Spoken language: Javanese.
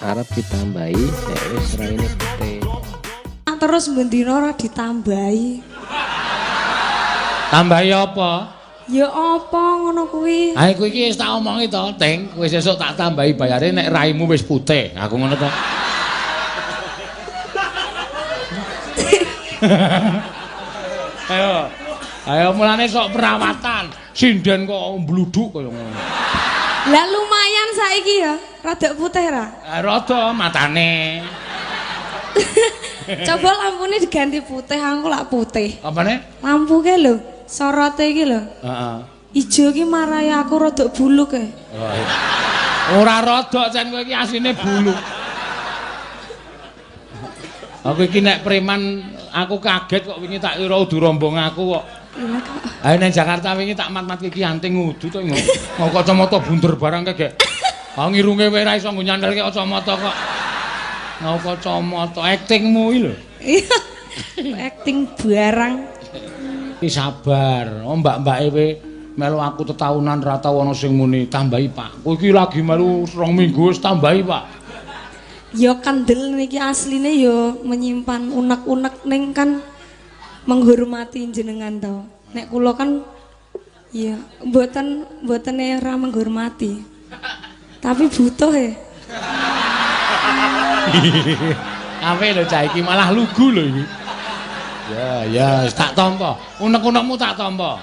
Arep ditambahi nek wis raine putih. Terus bendina ora ditambahi. Tambahi apa? Ya apa ngono kuwi? Ha iku iki wis tak omongi to, Ting. Kowe sesuk tak tambahi bayare nek raimu wis putih. Aku ngono to. Ayo. Ayo mulane sok perawatan. Sinden kok mbluduk kaya ngono. Lah lumayan saiki ya, rada putih ra. Rada matane. Coba lampune diganti putih, aku lak putih. Apane? Lampu ke lho, sorote iki lho. Heeh. Ijo ki marai aku rada buluk e. Oh, iya. Ora rada cen kowe iki asline buluk. Aku iki nek preman aku kaget kok wingi tak kira udu rombong aku kok. Iya kok. Ayo nang Jakarta wingi tak mat-mat iki anting udu to ngono. Mau kacamata bunder barang kek. Ah ngirunge wae ra iso nggo nyandelke kacamata kok. Ngau kacamata aktingmu iki lho. Iya. Acting barang. Iki sabar. Oh mbak-mbake we melu aku tetaunan ra tau ana sing muni tambahi Pak. Kowe iki lagi melu 2 minggu wis tambahi Pak. Ya kandel niki asline ya menyimpan unek-unek ning kan menghormati jenengan to. Nek kula kan ya mboten mboten ora menghormati. Tapi butuh ya. Ape lho cah iki malah lugu lho iki. Ya ya tak tampa. Unek-unekmu tak tampa.